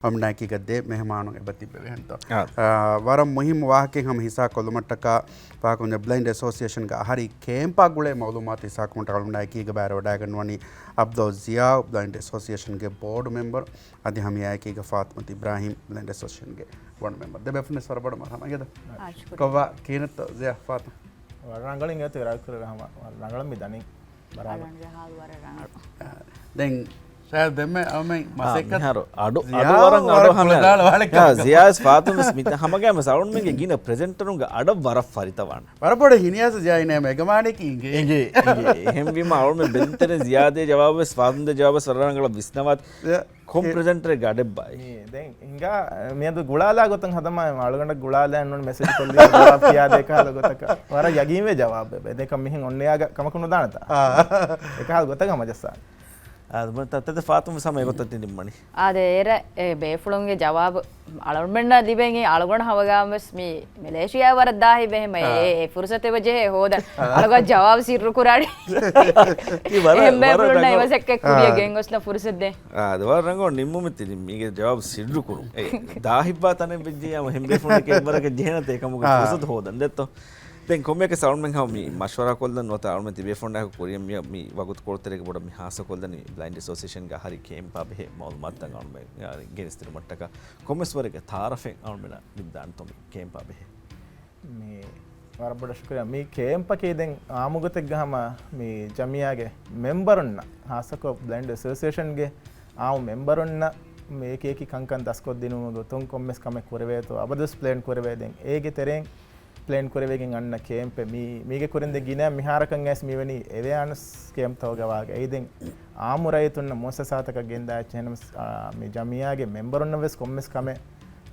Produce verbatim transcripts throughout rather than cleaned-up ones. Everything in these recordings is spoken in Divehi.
އަޅުމެންނާއެކީގަ ދެ މެހެމާނުން އެބަ ތިއްބެވި ހެންތޯ. އާ، ވަރަށް މުހިއްމު ވާހަކައެއް ހަމަ ހިސާބު ކޮށްލުމަށްޓަކާ، ފާކުން ބްލައިންޑް އެސޯސިއޭޝަންގެ އަހަރީ ކޭމްޕާ ގުޅޭ މައުލޫމާތު ހިސާބު ކޮށްލުމަށްޓަކާ އަޅުމެންނާއެކީގަ ބައިވެރިވެވަޑައިގަންނަވަނީ އަބްދުލް ޒިޔާ، ބްލައިންޑް އެސޯސިއޭޝަންގެ ބޯޑް މެމްބަރު، އަދި ހަމައެއާއެކީގަ ފާތިމަތު އިބްރާހީމް، ބްލައިންޑް އެސޯސިއޭޝަންގެ ބޯޑް މެމްބަރު. ދެ ބޭފުޅުންވެސް ވަރަށް ބޮޑަށް މަރުހަބާ އިނގޭތަ؟ އާ، ޝުކުރިއްޔާ. ކޮބާ ކިހިނެއްތޯ ޒިޔާ ފާތިމަތު؟ ވަރަށް ރަނގަޅު އިނގޭތޯ ރަނގަޅަށް މި ދަނީ. ބަރާބަރަށް. އަޅުގަނޑުގެ ހާލު ވަރަށް ރަނގަޅު. އާ، ދެން ޝާޔަދު ދެންމެ އަޅުމެން އާ، މަސައްކަތް މިހާރު އަޑު، ޒިޔާ އަޑު ވަރަށް ވަރަށް އަޑު ހަމަ-، ކުޅެދާޅު ވާނެ އާ، ކަމަކަށް. ޒިޔާ ވެސް ފާތިމަތު ވެސް މިތަން ހަމަގައިމުވެސް އަޅުމެންގެ ގިނަ ޕްރެޒެންޓަރުންގެ އަޑަށް ވަރަށް ފަރިތަވާނެ. ވަރަށް ބޮޑަށް ހިނިއައިސް ޒިޔާ އިނޭ އެގަމާނެކީ އިނގޭ. އިނގޭ، އިނގޭ. އެހެންވީމަ އަޅުމެން ބެލުންތެރިން ޒިޔާ ދޭ ޖަވާބު ވެސް ފާތިމަތު ދޭ ޖަވާބު ވެސް ވަރަށް ރަނގަޅަށް ވިސްނަވާތި. އެ، ކޮން އެ، ޕްރެޒެންޓަރެއްގެ އަޑެއްބާއޭ؟ މީ ދެން ހިނގާ، މިއަދު ގުޅާލާ ގޮތަށް ހަދަމާ އަޅުގަނޑަށް ގުޅާލާ ނޫން މެސެޖް ކޮށްލީ ޖަވާބު ކިޔާދޭ ކަހަލަ ގޮތަކަށް. ވަރަށް ޔަގީންވޭ ޖަވާބެއް. ދެން މިހެން އޮންނަޔާގަ ކަމަކު ނުދާނެތާ. އާ. އެކަހަލަ ގޮތަކަށް ހަމަޖައްސާނެ. އާ، ދުމަ ތައްތަދެ ފާތުމް ސަމަ އެގޮތަށް ތިނިން މަނި. އާދެ، އޭރަ އެ ބޭފުޅުންގެ ޖަވާބު އަޅުމެންނަށް ލިބެނީ އަޅުގަނޑު ހަމަގާމް ވެސް މި މެލޭޝިޔާ ވަރަށް ދާހި ބެހެމަ އާ. އެ، އެ ފުރުސަތު އެބަ ޖެހޭ ހޯދަ. އާ. އަޅުގަނޑު ޖަވާބު ސިއްރު ކުރާނީ. ތީ ވަރަށް، އެހެން ވަރަށް ބޭފުޅުންނަށް ރަނގަޅު. އެވަސް އެއްކެއް ކުރިޔަށް އާ. ގެންގޮސްނަ ފުރުސަތު ދޭ. އާ، އަދި ވަރަށް ރަނގަޅު ނިންމުމެއް ތިނިން މީގެ ޖަވާބު ސިއްރު ކުރުން. އެ، ދާހިތްބާ ތަނެއް ވެއްޖެޔާ އެހެން ބޭފުޅުންނަކީ އެއްވަރަކަށް ޖެހޭނެތޭ ކަމުގެ އާ. ފުރުސަތު ހޯދަން ދެއްތޯ. ދެން ކޮންމެއަކަސް އަޅުމެން ހަމަ މި މަޝްވަރާ ކޮށްލަން ނުވަތަ އަޅުމެން ތިބޭފުޅުންނާއެކު ކުރިއަށް މި، މި ވަގުތުކޮޅުތެރޭގަ ބޮޑަށް މި ހާއްސަ ކޮށްލަނީ ބްލައިންޑް އެސޯސިއޭޝަންގެ އަހަރީ ކޭމްޕާ ބެހޭ މައުލޫމާތުތައް އަޅުމެން ގެނެސްދިނުމަށްޓަކާ ކޮންމެސް ވަރެއްގެ ތައާރަފެއް އަޅުމެންނަށް ލިބިދާނެތޯ މި ކޭމްޕާ ބެހޭ؟ މި ވަރަށް ބޮޑަށް ޝުކުރިއްޔާ. މި ކޭމްޕަކީ ދެން އާއްމުގޮތެއްގަ ހަމަ މި ޖަމިއްޔާގެ މެމްބަރުންނަށް، ހާއްސަކޮށް ބްލައިންޑް އެސޯސިއޭޝަންގެ އާއްމު މެމްބަރުންނަށް މި އެކި އެކި ކަންކަން ދަސްކޮށްދިނުމުގެ ގޮތުން ކޮންމެސް ކަމެއް ކުރެވޭތޯ އަބަދުވެސް ޕްލޭން ކުރެވޭ. ދެން އޭގެ ތެރެއިން ޕްލޭން ކުރެވިގެން އަންނަ ކޭމްޕެއް މީ، މީގެ ކުރިން ދެން ގިނަ މިހާރަކަށް އައިސް މިވަނީ އެވެއާނަސް ކޭމްތަކުގަ ވާގެ. އެއީ ދެން އާއްމު ރައްޔިތުންނަށް މުއައްސަސާތަކަށް ގެންދާ އެއްޗެއް ހެނަމަސް، އާ، މި ޖަމިއްޔާގެ މެމްބަރުންނަށް ވެސް ކޮންމެސް ކަމެއް،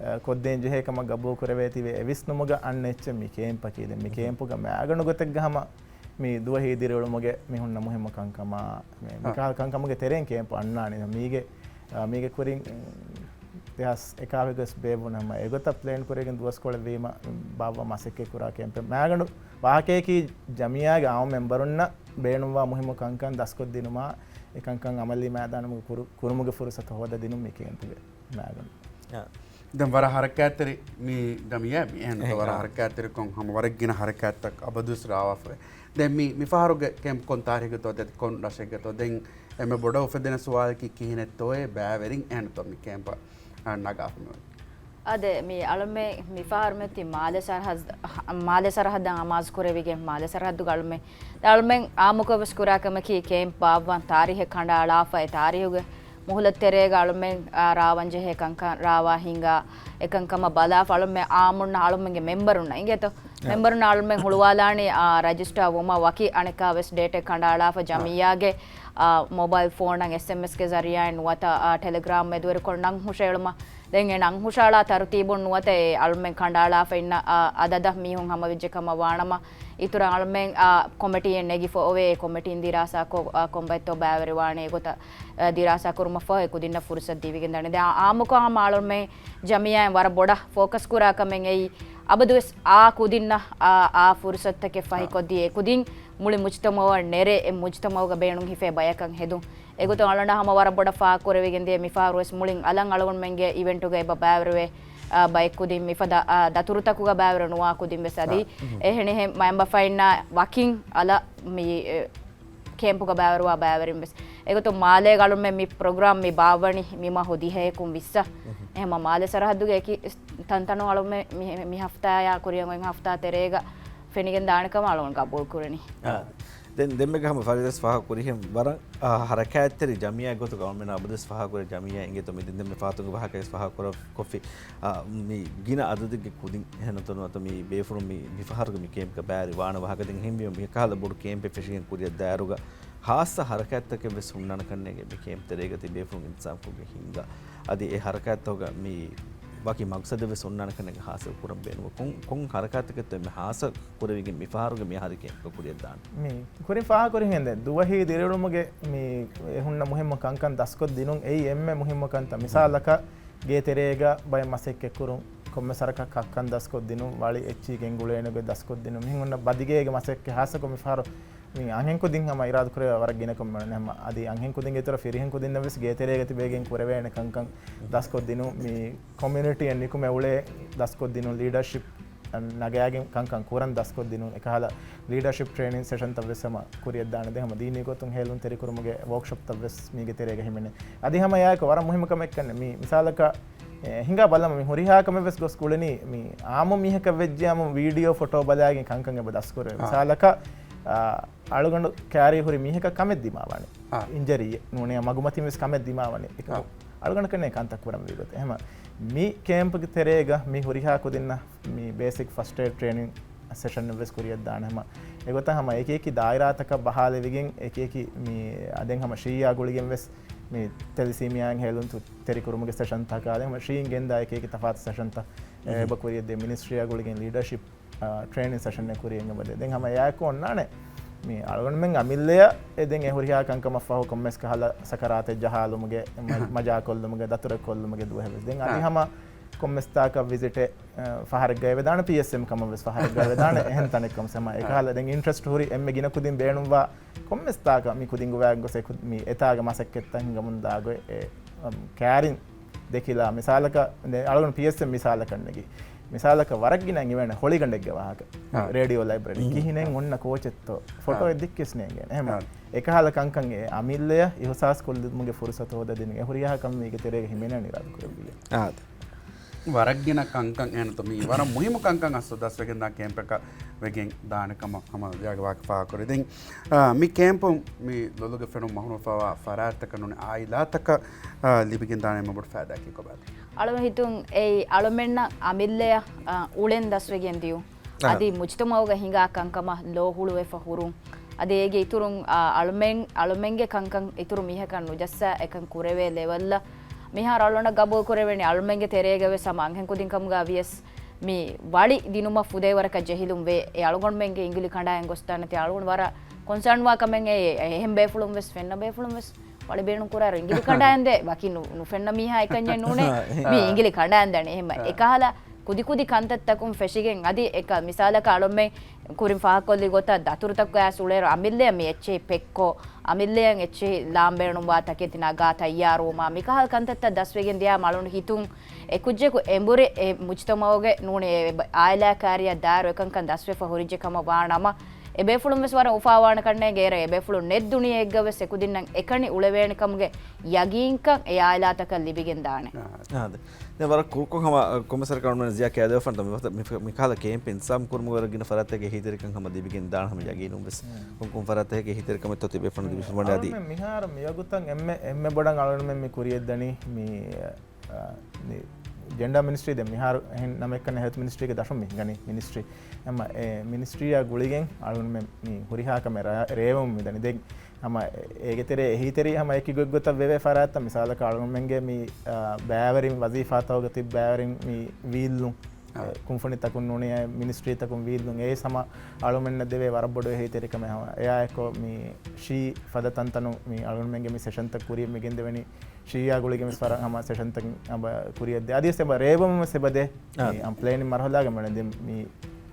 އާ، ކޮށްދޭން ޖެހޭ ކަމަށް ގަބޫލު ކުރެވޭތީވެ އެ ވިސްނުމުގަ އަންނަ އެއްޗެއް މި ކޭމްޕަކީ. ދެން މި ކޭމްޕުގަ މައިގަނޑު ގޮތެއްގަ ހަމަ މި ދުވަހީ ދިރިއުޅުމުގެ މި ހުންނަ މުހިއްމު ކަންކަމާ، މި، މި އާ. ކަހަލަ ކަންކަމުގެ ތެރެއިން ކޭމްޕް އަންނާނެ. މީގެ، އާ، މީގެ ކުރިން، ދެހާސް އެކާވީސް ވެސް ބޭއްވުނަމަ އެގޮތަށް ޕްލޭން ކުރެވިގެން ދުވަސްކޮޅެއް ވީމަ ބާއްވާ މަސައްކަތް ކުރާ ކޭމްޕެއް. މައިގަނޑު ވާހަކަޔަކީ ޖަމިއްޔާގެ އާއްމު މެމްބަރުންނަށް ބޭނުންވާ މުހިއްމު ކަންކަން ދަސްކޮށްދިނުމާ، އެ ކަންކަން އަމަލީ މައިދާނުގަ ކުރު-، ކުރުމުގެ ފުރުސަތު ހޯދަދިނުން މި ކޭމްޕުގެ މައިގަނޑު. އާ. ދެން ވަރަށް ހަރަކާތްތެރި މި ޖަމިއްޔާ މި އެހެން އެހެން، ވަރަށް އާ. ހަރަކާތްތެރިކޮށް ހަމަ ވަރަށް ގިނަ ހަރަކާތްތައް އަބަދުވެސް ރާވާފަވޭ. ދެން މި، މި ފަހަރުގެ ކޭމްޕް ކޮން ތާރީޚެއްގަތޯ ދެ ކޮން ރަށެއްގަތޯ؟ ދެން އެންމެ ބޮޑަށް އުފެދެން ސުވާލަކީ ކިހިނެއްތޯއޭ ބައިވެރިން އެހެންތޯ މި ކޭމްޕަށް ނަގާފަ މިވަނީ؟ އާދެ، މި އަޅުމެ މި ފަހަރު މެތި މާލެ ސަރަހައްދު، މާލެ ސަރަހައްދަށް އަމާޒު ކުރެވިގެން މާލެ ސަރަހައްދުގަ އަޅުމެ، އަޅުމެން އާއްމުކޮށް ވެސް ކުރާ ކަމަކީ ކޭމްޕް ބާއްވާން ތާރީހެއް ކަނޑައަޅާފަ އެ ތާރީހުގެ މުހުލަތް ތެރޭގަ އަޅުމެން، އާ، ރާވަންޖެހޭ ކަންކަން ރާވާ ހިނގާ އެކަންކަމަށް ބަލާފަ އަޅުމެން އާއްމުންނަށް އަޅުމެންގެ މެމްބަރުންނަށް އިނގޭތޯ؟ އާ. މެމްބަރުންނަށް އަޅުމެން ހުޅުވާލާނީ، އާ، ރަޖިސްޓާ ވުމަށް ވަކި އަނެއްކާ ވެސް ޑޭޓެއް ކަނޑައަޅާފަ އާ. ޖަމިއްޔާގެ، އާ، މޮބައިލް ފޯނަށް އެސްއެމްއެސްގެ ޒަރީއާއިން ނުވަތަ، އާ، ޓެލެގްރާމް މެދުވެރިކޮށް ނަން ހުށައެޅުމަށް. ދެން އެ ނަން ހުށައަޅާ ތަރުތީބުން ނުވަތަ އެ އަޅުމެން ކަނޑައަޅާފަ އިންނަ، އާ، އަދަދަށް މީހުން ހަމަވެއްޖެ ކަމަށް ވާނަމަ، އިތުރަށް އަޅުމެން، އާ، ކޮމިޓީއެއް ނެގިފަ އޮވޭ. އެ ކޮމިޓީން ދިރާސާކޮށް، އާ، ކޮންބައެއްތޯ ބައިވެރިވާނެ އެގޮތަށް، އާ، ދިރާސާ ކުރުމަށްފަހު އެ ކުދިންނަށް ފުރުސަތު ދީވިގެން ދާނެ. ދެން އާ، އާއްމުކޮށް ހަމަ އަޅުމެން ޖަމިއްޔާއިން ވަރަށް ބޮޑަށް ފޯކަސް ކުރާ ކަމެއް އެއީ، އަބަދުވެސް އާ ކުދިންނަށް އާ، އާ ފުރުސަތުތަކެއް ފަހިކޮށްދީ، އެ ކުދިން މުޅި މުޖްތަމައަށް ނެރެ، އެ މުޖްތަމައުގަ ބޭނުން ހިފޭ ބަޔަކަށް ހެދުން. އެގޮތުން އަޅުގަނޑަށް ހަމަ ވަރަށް ބޮޑަށް ފާހަގަކުރެވިގެން ދިޔަ މިފަހަރު ވެސް މުޅިން އަލަށް އަޅުގަނޑުމެންގެ އިވެންޓުގަ އެބަ ބައިވެރިވޭ، އާ، ބައެއް ކުދިން މިފަދަ، އާ، ދަތުރުތަކުގަ ބައިވެރި ނުވާ ކުދިން ވެސް އަދި އާ، އުހު. އެހެނިހެން މައިންބަފައިންނާ ވަކިން އަލަށް މި، އެ، ކޭމްޕުގަ ބައިވެރިވާ ބައިވެރިން ވެސް. އެގޮތުން މާލޭގަ އަޅުމެން މި ޕްރޮގްރާމް މި ބާއްވަނީ މި މަހު ދިހައެކުން ވިއްސަށް. އުހު. އެހެންމަ މާލޭ ސަރަހައްދުގެ އެކި ތަންތަނުން އަޅުމެން މި، މި ހަފްތާޔާ ކުރިއަށް އޮތް ހަފްތާ ތެރޭގަ ފެނިގެން ދާނެ ކަމަށް އަޅުގަނޑު ގަބޫލު ކުރަނީ. އާ. ދެން ދެންމެގަ ހަމަ ފަރިދަސް ފާހަގަ ކުރިހެން ވަރަށް، އާ، ހަރަކާތްތެރި ޖަމިއްޔާ ގޮތުގަ އަޅުމެން އަބަދުވެސް ފާހަގަ ކުރޭ ޖަމިއްޔާ އިނގޭތޯ މި ދެން ދެންމެ ފާތުންގެ ވާހަކަވެސް ފާހަގަ ކުރަ، ކޮށްފި، އާ، މި ގިނަ އަދަދެއްގެ ކުދިން އެހެންތޯ ނުވަތަ މި ބޭފުޅުން މި، މި ފަހަރުގެ މި ކޭމްޕްގަ ބައިވެރި ވާނެ ވާހަކަ ދެން ހެންވީމަ މި ކަހަލަ ބޮޑު ކޭމްޕެއް ފެށިގެން ކުރިއަށް ދާއިރުގަ ހާއްސަ ހަރަކާތްތަކެއް ވެސް ހުންނާނެ ކަންނޭނގެ މި ކޭމްޕް ތެރޭގަ ތި ބޭފުޅުން އިންތިޒާމްކޮށްގެން ހިންގާ. އަދި އެ ހަރަކާތްތަކުގަ މި ވަކި މަގްސަދެއް ވެސް ހުންނާނެ ކަންނޭނގެ ހާއްސަ ކުރަން ބޭނުންވާ ކޮން، ކޮން ހަރަކާތްތަކެއްތޯ އެންމެ ހާއްސަ ކުރެވިގެން މި ފަހަރުގެ މި އަހަރީ ކޭމްޕްގަ ކުރިއަށް ދާން؟ މި ކުރިން ފާހަގަ ކުރިހެން ދެން ދުވަހީ ދިރިއުޅުމުގެ މި ހުންނަ މުހިއްމު ކަންކަން ދަސްކޮށްދިނުން އެއީ އެންމެ މުހިއްމު ކަންތައް. މިސާލަކަށް ގޭތެރޭގަ ބައެއް މަސައްކަތްކުރުން، ކޮންމެ ސަރަކަށް ކައްކަން ދަސްކޮށްދިނުން، ވަޅި އެއްޗިހި ގެންގުޅޭނެގޮތް ދަސްކޮށްދިނުން، މިހެން ހުންނަ ބަދިގޭގެ މަސައްކަތް ހާއްސަކޮށް މިފަހަރު މި އަންހެން ކުދިން ހަމަ އިރާދަ ކުރޭ ވަރަށް ގިނަ ކަމެއް ނޫން. ހަމަ އަދި އަންހެން ކުދިންގެ އިތުރަށް ފިރިހެން ކުދިންނަށް ވެސް ގޭތެރޭގަ ތިބޭގެން ކުރެވޭނެ ކަންކަން ދަސްކޮށްދިނުން. މި ކޮމިއުނިޓީއަށް ނިކުމެ އުޅޭ ދަސްކޮށްދިނުން، ލީޑަރޝިޕް ނަގާގެން ކަންކަން ކުރަން ދަސްކޮށްދިނުން. އެކަހަލަ ލީޑަރޝިޕް ޓްރޭނިން ސެޝަންތައް ވެސް ހަމަ ކުރިއަށްދާނެ. ދެން ހަމަ ދީނީ ގޮތުން ހޭލުންތެރިކުރުމުގެ ވޯކްޝޮޕްތައް ވެސް މީގެ ތެރޭގަ ހިމެނޭ. އަދި ހަމަ އެއާއެކު ވަރަށް މުހިއްމު ކަމެއްކަން މި މިސާލަކަށް، އެ، ހިނގާ ބަލަމު މި ހުރިހާ ކަމެއް ވެސް ގޮސް ގުޅެނީ މި އާއްމު މީހަކަށް ވެއްޖެއްޔާމު ވީޑިއޯ ފޮޓޯ ބަލާގެން ކަންކަން އެބަ ދަސްކުރޭ. އާ. މިސާލަކަށް، އާ، އަޅުގަނޑު ކާރީ ހުރި މީހަކަށް ކަމެއް ދިމާވާނެ. އާ. އިންޖަރީއެއް ނޫނޭ، މަގުމަތިން ވެސް ކަމެއް ދިމާވާނެ. އެކަކު އާ. އަޅުގަނޑަކަށް ނޭނގެ ކަންތައް ކުރަންވީ ގޮތެއް. އެހެމަ މި ކޭމްޕްގެ ތެރޭގަ މި ހުރިހާ ކުދިންނަށް މި ބޭސިކް ފަސްޓް އޭޑް ޓްރޭނިން ސެޝަން ވެސް ކުރިއަށްދާނެ. ހަމަ އެގޮތަށް ހަމަ އެކި އެކި ދާއިރާތަކަށް ބަހާލެވިގެން އެކި އެކި މި އަދެން ހަމަ ޝީއާ ގުޅިގެން ވެސް މި ތެލިސީމިއާއިން ހޭލުންތެރިކުރުމުގެ ސެޝަންތަކާ ދެން ހަމަ ޝީއިން ގެންދާ އެކި އެކި ތަފާތު ސެޝަންތައް އެބަ ކުރިއަށްދޭ. މިނިސްޓްރީއާ ގުޅިގެން ލީޑަރޝިޕް އާ، ޓްރޭނިން ސެޝަންއެއް ކުރިއަށް އެބަދޭ. ދެން ހަމަ އެއާއެކު އޮންނާނެ މި އަޅުގަނޑުމެން އަމިއްލަޔަށް އެ ދެން އެ ހުރިހާ ކަންކަމަށްފަހު ކޮންމެސް ކަހަލަ ސަކަރާތެއް ޖަހާލުމުގެ، މަ-، މަޖާކޮށްލުމުގެ، ދަތުރެއް ކޮށްލުމުގެ ދުވަހެއް ވެސް. ދެން އަދި ހަމަ ކޮންމެސް ތާކަށް ވިޒިޓެއް، އަ، ފަހަރެއްގައި ވެދާނެ، ޕީއެސްއެމް ކަމަށް ވެސް ފަހަރެއްގައި ވެދާނެ، އެހެން ތަނެއް ކަމަށް ހަމަ އެކަހަލަ ދެން އިންޓްރެސްޓް ހުރި އެންމެ ގިނަ ކުދިން ބޭނުންވާ ކޮންމެސް ތާކަށް މި ކުދިން ގޮވާގޮސް އެ ކު-، މި އެތާގެ މަސައްކަތްތައް ހިނގަމުން ދާގޮތް އެ، އަ، ކާރިން ދެކިލާ މިސާލަކަށް، ދެ-، އަޅުގަނޑު ޕީއެސްއެމް މިސާލަކަށް ނެގި. މިސާލަކަށް ވަރަށް ގިނަ އިވޭނެ ހޮޅިގަނޑެއްގެ ވާހަކަ. އާ. ރޭޑިއޯ ލައިބްރަރީ. މް. ކިހިނެއް އާ. އޮންނަ ކޯޗެއްތޯ؟ ފޮޓޯ އާ. އެއް ދެއްކިސް ނޭނގޭނެ. އެހެމަ އާ. އެކަހަލަ ކަންކަން އެ އަމިއްލަޔަށް އިހުސާސް ކޮށްލުމުގެ ފުރުސަތު ހޯދަދިނު އެ ހުރިހާ ކަމެއް މީގެ ތެރޭގަ ހިމެނޭނެ އިރާދަ ކުރެއްވިއްޔާ. އާ. ވަރަށް ގިނަ ކަންކަން އެހެންތޯ މީ ވަރަށް މުހިއްމު ކަންކަން އަސްލު ދަސްވެގެންދާ ކޭމްޕަކަށް ވެގެން ދާނެ ކަމަށް ހަމަ ވާގެ ވާހަކަ ފާހަގަކުރި. ދެން، އާ، މި ކޭމްޕުން މި ލޮލުގެ ފެނުން މަހުނުފަވާ ފަރާތްތަކަށް ނޫނީ އާއިލާތަކަށް، އާ، ލިބިގެންދާނެ އެންމެ ބޮޑު ފައިދާއަކީ ކޮބާތަ؟ އަޅުގަނޑު ހިތުން އެއީ އަޅުމެންނަށް އަމިއްލަޔަށް، އާ، އުޅެން ދަސްވެގެން ދިޔުން. އާ. އަދި މުޖްތަމަޢުގަ ހިނގާ ކަންކަމަށް ލޯ ހުޅުވެފަ ހުރުން. އަދި އޭގެ އިތުރުން، އާ، އަޅުމެން، އަޅުމެންގެ ކަންކަން އިތުރު މީހަކަށް ނުޖައްސާ އެކަން ކުރެވޭ ލެވެލްއަށް މިހާރު އަޅުގަނޑަށް ގަބޫލު ކުރެވެނީ އަޅުމެންގެ ތެރޭގަ ވެސް ހަމަ އަންހެން ކުދިން ކަމުގަ ވިޔަސް މި ވަޅި ދިނުމަށް ފުދޭ ވަރަކަށް ޖެހިލުން ވޭ. އެ އަޅުގަނޑުމެންގެ އިނގިލި ކަނޑާއެއް ގޮސްދާނެތީ އަޅުގަނޑު ވަރަށް ކޮންސާން ވާ ކަމެއް އެ، އެ އެހެން ބޭފުޅުން ވެސް ފެންނަ ބޭފުޅުން ވެސް ވަޅި ބޭނުން ކުރާއިރު އިނގިލި ކަނޑާއިންދޭ ވަކި ނު-، ނުފެންނަ މީހާ އެކަންޏެއް ނޫނޭ. މި އިނގިލި ކަނޑާއިންދަނީ. އެހެން އެކަހަލަ ކުދިކުދި ކަންތައްތަކުން ފެށިގެން އަދި އެކަ މިސާލަކަށް އަޅުމެން ކުރިން ފާހަގަކޮށްލި ގޮތަށް ދަތުރުތަކުގަ އައިސް އުޅޭއިރު އަމިއްލަޔަށް މި އެއްޗެހި ޕެކްކޮށް، އަމިއްލަޔަށް އެއްޗެހި ލާން ބޭނުންވާ ތަކެތި ނަގާ ތައްޔާރުވުމާ މިކަހަލަ ކަންތައްތައް ދަސްވެގެން ދިޔާ އަޅުގަނޑު ހިތުން އެ ކުއްޖަކު އެނބުރި އެ މުޖްތަމަޢުގެ ނޫނީ އެ އާއިލާ ކާރިއަށް ދާއިރު އެކަންކަން ދަސްވެފަ ހުރިއްޖެ ކަމަށް ވާނަމަ، އެ ބޭފުޅުން ވެސް ވަރަށް އުފާވާނެ ކަންނޭނގެ އޭރަށް އެ ބޭފުޅުން ނެތް ދުނިޔެއެއްގަ ވެސް އެކުދިންނަށް އެކަނި އުޅެވޭނެ ކަމުގެ ޔަގީންކަން އެ އާއިލާތަކަށް ލިބިގެން ދާނެ. އާ، ދެ-، ދެން ވަރަށް ކުރުކޮށް ހަމަ ކޮމެސަރ ކަންނޫން ޒިޔާ ކައިދެވެފަންތަ މި ފަ-، މި ފަ-، މި ކަހަލަ ކޭމްޕް އިންތިޒާމް ކުރުމުގެ ވަރަށް ގިނަ ފަރާތެއްގެ އެހީތެރިކަން ހަމަ ލިބިގެން ދާން ހަމަ ޔަގީނުން ވެސް ކޮން ކޮން ފަރާތެއްގެ އެހީތެރިކަމެއްތޯ ތިބޭފުޅުން ލިބިފައިވަނީ އަދި. އަޅުމެން މިހާރު މިވަގުތަށް އެންމެ، އެންމެ ބޮޑަށް އަޅުމެން މި ކުރިޔަށްދަނީ މި، އަ، މި ޖެންޑާ މިނިސްޓްރީ ދެން މިހާރު އެހެން ނަމެއްކަން ހެލްތް މިނިސްޓްރީގެ ދަށުން މި ހިނގަނީ މިނިސްޓްރީ. އެމަ އެ މިނިސްޓްރީއާ ގުޅިގެން އަޅުމެން މި ހުރިހާ ކަމެއް ރާ-، ރޭވަމުން މިދަނީ. ދެން ހަމަ އޭގެ ތެރޭ އެހީތެރި ހަމަ އެކި ގޮތްގޮތަށް ވެވޭ ފަރާތްތައް މިސާލަކަށް އަޅުގަނޑުމެންގެ މި، އާ، ބައިވެރިން ވަޒީފާތަކުގަ ތިބި ބައިވެރިން މި ވީއްލުން، އާ. އެ، ކުންފުނިތަކުން ނޫނީ މިނިސްޓްރީތަކުން ވީއްލުން އެއީ ހަމަ އަޅުގަނޑުމެންނަށް ދެވޭ ވަރަށް ބޮޑު އެހީތެރިކަމެއް ހަމަ. އެއާއެކު މި ޝީ ފަދަ ތަންތަނުން މި އަޅުގަނޑުމެންގެ މި ސެޝަންތައް ކުރިއަށް މި ގެންދެވެނީ ޝީއާ ގުޅިގެން ވެސް ވަރަށް ހަމަ ސެޝަންތައް އެބަ ކުރިއަށްދޭ. އަދިވެސް އެބަ ރޭވަމުން ވެސް އެބަދޭ. އާ. މި އަން ޕްލޭނިން މަރުހަލާގަ މި ދެން މި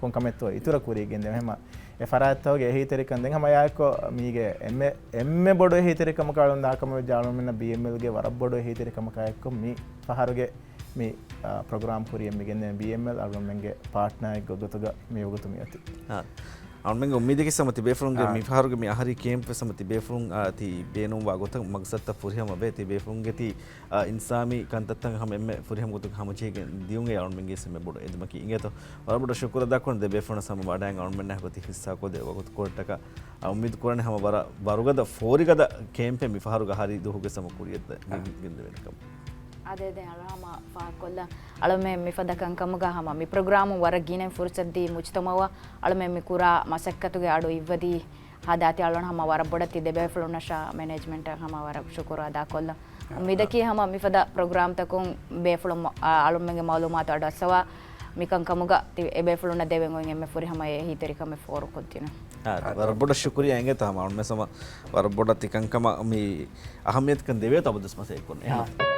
ކޮން ކަމެއްތޯ އިތުރަށް ކުރިއަށް ގެންދެވޭ. ހަމަ އެ ފަރާތްތަކުގެ އެހީތެރިކަން ދެން ހަމަ އެއާއެކު މީގެ އެންމެ، އެންމެ ބޮޑު އެހީތެރިކަމަކަށް އަޅުން ދާކަމަށް ވެއްޖެ އަޅުމެންނަށް ބީއެމްއެލްގެ ވަރަށް ބޮޑު އެހީތެރިކަމަކާއެކު މި ފަހަރުގެ މި، އާ، ޕްރޮގްރާމް ކުރިއަށް މި ގެންދެވޭ ބީއެމްއެލް އަޅުމެންގެ ޕާޓްނާއެއްގެ ގޮތުގަ މި ވަގުތު މި އޮތީ. އާ. އަޅުމެންގެ އުއްމީދަކީ ހަމަ ތިބޭފުޅުންގެ އާ. މި ފަހަރުގެ މި އަހަރީ ކޭމްޕް ވެސް ހަމަ ތިބޭފުޅުން، އާ، ތި ބޭނުންވާ ގޮތަށް މަގްސަދުތައް ފުރިހަމަވޭ. ތިބޭފުޅުންގެ ތި އާ، އިންސާމީ ކަންތައްތައް ހަމަ އެންމެ ފުރިހަމަ ގޮތުގަ ހަމަޖެހިގެން ދިޔުން އެ އަޅުމެންގެ އެންމެ ބޮޑު އެދުމަކީ އިނގޭތޯ. ވަރަށް ބޮޑަށް ޝުކުރު އަދާކުރަން ދެބޭފުޅުން ހަމަ ވަޑައިގެން އަޅުމެންނާ ގޮތީ ހިއްސާކޮށްދޭ ވަގުތުކޮޅަށްޓަކާ. އާ، އުއްމީދު ކުރަނީ ހަމަ ވަރަށް ވަރުގަދަ ފޯރިގަދަ ކޭމްޕެއް މި ފަހަރުގެ ހަރީ ދުވަހުގެ ހަމަ ކުރިއަށް ދެ-، ގެން-، ގެންދެވޭނެ ކަމަށް. އާދެ، ދެ އަޅު ހަމަ ފާހަގަކޮށްލަން. އަޅުމެން މިފަދަ ކަންކަމުގަ ހަމަ މި ޕްރޮގްރާމުން ވަރަށް ގިނައިން ފުރުސަތު ދީ މުޖްތަމަޢަށް އަޅުމެން މި ކުރާ މަސައްކަތުގެ އަޑު އިއްވަދީ ހަދާތީ އަޅުން ހަމަ ވަރަށް ބޮޑަށް ތި ދެބޭފުޅުންނަށާ މެނޭޖްމަންޓަށް ހަމަ ވަރަށް ޝުކުރު އަދާކޮށްލަން. އާ، އުއްމީދަކީ ހަމަ މިފަދަ ޕްރޮގްރާމްތަކުން ބޭފުޅުން މަ-، އާ، އަޅުމެންގެ މައުލޫމާތު އަޑު އައްސަވާ މިކަންކަމުގަ ތި އެބޭފުޅުންނަށް ދެވެން އޮތް އެންމެ ފުރިހަމަ އެހީތެރިކަމެއް ފޯރުކޮށްދިނުން. އާ، ވަރަށް ބޮޑަށް ޝުކުރިއްޔާ އިނގޭތޯ ހަމަ އަޅުމެން ހަމަ ވަރަށް ބޮޑަށް ތި ކަންކަމަށް މި އަހައްމިޔަތުކަން ދެވޭތޯ އަބަދުވެސް މަސައްކަތްކުރަން. އާ.